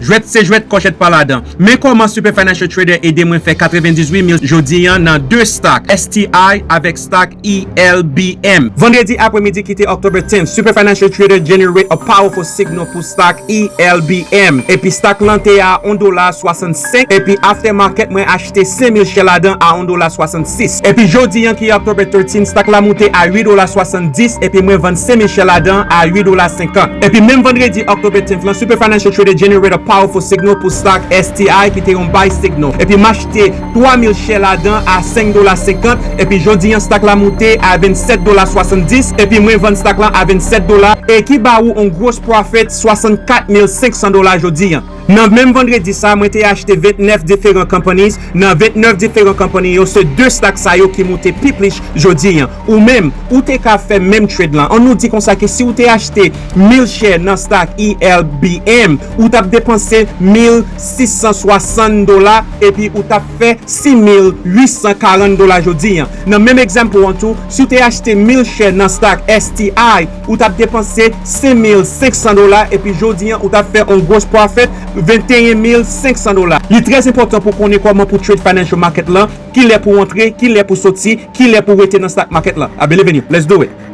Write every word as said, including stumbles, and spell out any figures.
Jwèt se jwèt, kòchèt pa ladan. Men kòman Super Financial Trader ede mwen fè katrevendizuit mil jodi an nan de stock, S T I avèk stock E L B M. Vandredi aprèmidi ki te October tenth, Super Financial Trader generate a powerful signal pou stock E L B M. Epi stock lan te a yon dola swasannsenk, epi after market mwen achte senk mil share ladan a yon dola swasannsis. Epi jodi an ki October thirteen, stock la moute a uit dola swasanndis, epi mwen vann senk mil share ladan a uit dola senkant. Epi menm vandredi October tenth lan, Super Financial Trader generate a powerful signal pou stock S T I ki te yon buy signal. Epi m achte twa mil share ladan a senk dola senkant, epi jodi an stock la moute a vennsèt dola swasanndis, epi mwen vann stock la a vennsèt dola, e ki ba ou yon gross profit swasannkat mil senksan dola jodi an. Nan menm vandredi sa, mwen te achte vennèf diferan companies. Nan vennèf diferan company yo, se de stock sa yo ki moute pi plis jodi an. Ou menm, ou te ka fè menm trade lan. An nou di konsa ke si ou te achte mil share nan stock E L B M, ou t ap depanse mil sis san swasann dola, epi ou t ap fè sis mil uit san karant dola jodi an. Nan menm example an tou, si w te achte mil share nan stock S T I, ou t ap depanse senk mil senk san dola, epi jodi an, ou t ap fè yon gross profit venteyen mil senk san dola. Li trè enpòtan pou konnen kòman pou trade financial market lan, ki lè pou antre, ki lè pou soti, ki lè pou rete nan stock market lan. I believe in you. Let's do it.